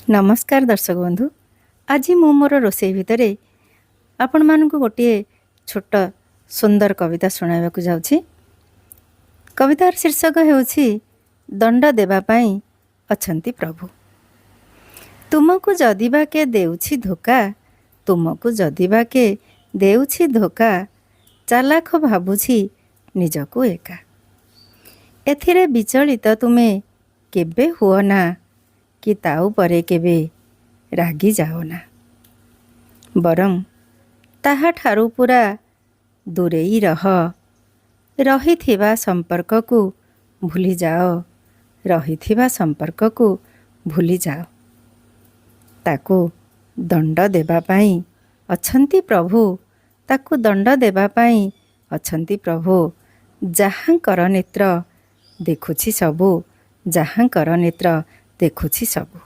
ନମସ୍କାର ଦର୍ଶକ ବନ୍ଧୁ, ଆଜି ମୁଁ ମୋର ରୋଷେଇ ଭିତରେ ଆପଣମାନଙ୍କୁ ଗୋଟିଏ ଛୋଟ ସୁନ୍ଦର କବିତା ଶୁଣାଇବାକୁ ଯାଉଛି। କବିତାର ଶୀର୍ଷକ ହେଉଛି ଦଣ୍ଡ ଦେବା ପାଇଁ ଅଛନ୍ତି ପ୍ରଭୁ। ତୁମକୁ ଯଦି ବା କେ ଦେଉଛି ଧୋକା, ତୁମକୁ ଯଦି ବା କେ ଦେଉଛି ଧୋକା, ଚାଲାଖ ଭାବୁଛି ନିଜକୁ ଏକା, ଏଥିରେ ବିଚଳିତ ତୁମେ କେବେ ହୁଅ ନା କି ତା ଉପରେ କେବେ ରାଗି ଯାଅ ନା, ବରଂ ତାହାଠାରୁ ପୂରା ଦୂରେଇ ରହ, ରହିଥିବା ସମ୍ପର୍କକୁ ଭୁଲିଯାଅ, ରହିଥିବା ସମ୍ପର୍କକୁ ଭୁଲିଯାଅ। ତାକୁ ଦଣ୍ଡ ଦେବା ପାଇଁ ଅଛନ୍ତି ପ୍ରଭୁ, ତାକୁ ଦଣ୍ଡ ଦେବା ପାଇଁ ଅଛନ୍ତି ପ୍ରଭୁ, ଯାହାଙ୍କର ନେତ୍ର ଦେଖୁଛି ସବୁ, ଯାହାଙ୍କର ନେତ୍ର ଦେଖୁଛି ସବୁ।